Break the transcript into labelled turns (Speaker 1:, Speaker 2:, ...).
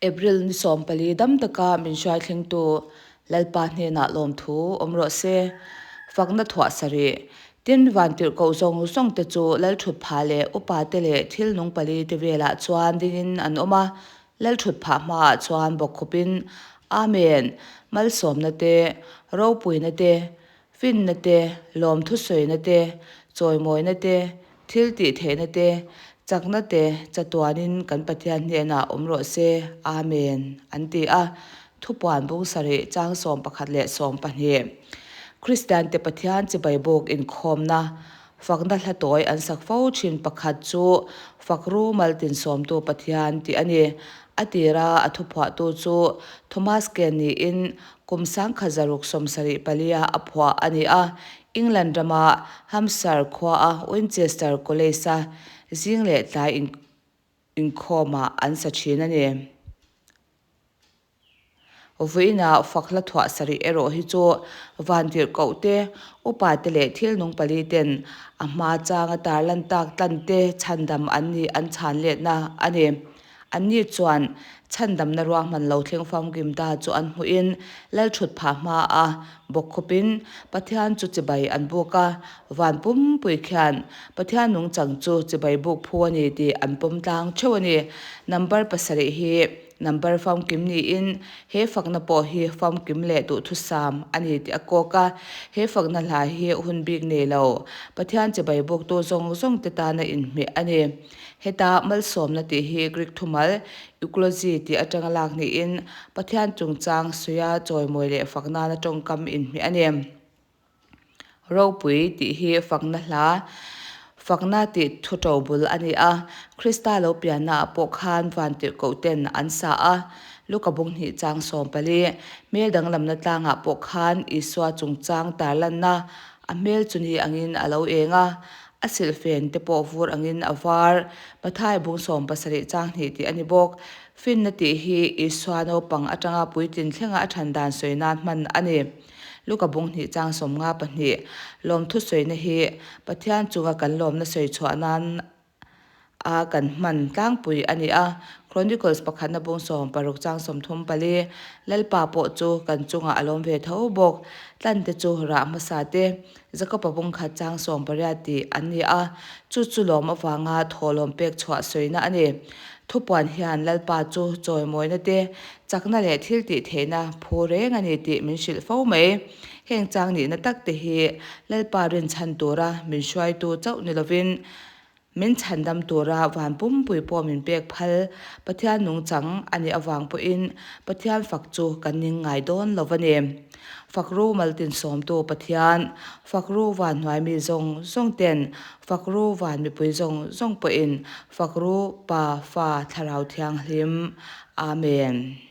Speaker 1: April ni 14 dam taka min hruai thlengtu Lalpa hnenah lawmthu awm rawh se. Fakna thuah sarih. Tin, vantirhkoh zawng zawng te chu Lalthutphah leh upa te leh thil nung pali te velah chuan dingin an awm a, Lalthutphah hmaah chuan bawkkhupin, Amen! Malsawmna te, ropuina te, Finna te, lawmthu sawina te, chawimawina te, thil tih theihna te, chakna te chatuanin kan Pathian hnenah awm rawh se. Amen, an ti a. Thupuan bung sarih chang 11 leh 12. Kristiante Pathian chibai buk inkhawmna fakna hla tawi an sak fo thin pakhat chu Fakru Maltin Sawmtu Pathian tih a ni. A tira a thuphuahtu chu Thomas Ken niin Kum 1674 a a phuah a ni a, England rama Hampshire khuaa Winchester College-a zing leh tlai inkhawmah an sa thin a ni. Vawiinah fak hla thuah sarih erawh hi chu vantirhkoh te, upa te leh thil nung pali ten a hma changa tarlan tak tlan te chhandam an nih an chhan letna a ni. Anni chuan chhandamna ruahman lo thleng famkim ta chu an hmuhin Lalthut phah hma a bawk khawpin Pathian chu chibai an buk a, van pumpui khian Pathian nungchang chu chibai buk phu a ni tih an pawm tlang theuh a ni. Number pasarih hi number famkim niin he fakna pawh hi famkim leh duhthusam a ni tih a kawk a, he fakna hla hi hun bik nei lo Pathian chibai buktu zawng zawng te tana inhmeh a ni. Heta malsawmna tih hi Greek thumal euklogy tih atanga lak niin Pathian chungchang suia chawimawi leh fak nana tawngkam inhmeh a ni. Ropui tih hi fakna hla, fakna tih thu to bul a ni a, Krista lo piannaah pawh khan vantirhkoh ten an sa a, Luka bung hnih chang 14, hmel danglamna tlangah pawh khan Isua chungchang tarlanna a hmel chu ni angin a lo eng a, A silhfen te pawh vur angin a var. Mathai bung 70 chang hnih tih a ni bawk. Finna tih hi Isua naupang atanga puitlin thlenga a than dan sawi nan hman a ni. Luka bung hnih chang 52 Lawmthu sawina hi Pathian chunga kan lawmna sawi chhuah nan a kan hman tlangpui a ni a. Chronicles pakhatna bung 60 chang 34 Lalpa pawh chu kan chungah a lawm ve tho bawk. Tlante chu rah hmasa te. Jakob-a bung khat chang 80 tih an ni a, chu chu lawm avanga thawhlawm pek chhuah sawina a ni. Thupuan hian Lalpa chu chawimawina te, chakna leh thil tih theihna phu reng a ni tih min hrilh fo mai. Heng chang nihna tak te hi Lalpa rinchhan tura min hruaitu chauh ni lovin, Min chhandam tura van pumpui pawh min pek phal Pathian nungchang a nih avang pawhin Pathian fak chu kan ning ngai dawn lo a ni. Fak ru maltin sawmtu Pathian, fak ru van hnuai mi zawng zawng ten, fak ru van mipui zawng zawng pawhin fak ru Pa, Fa, Thlarau Thianghlim. Amen.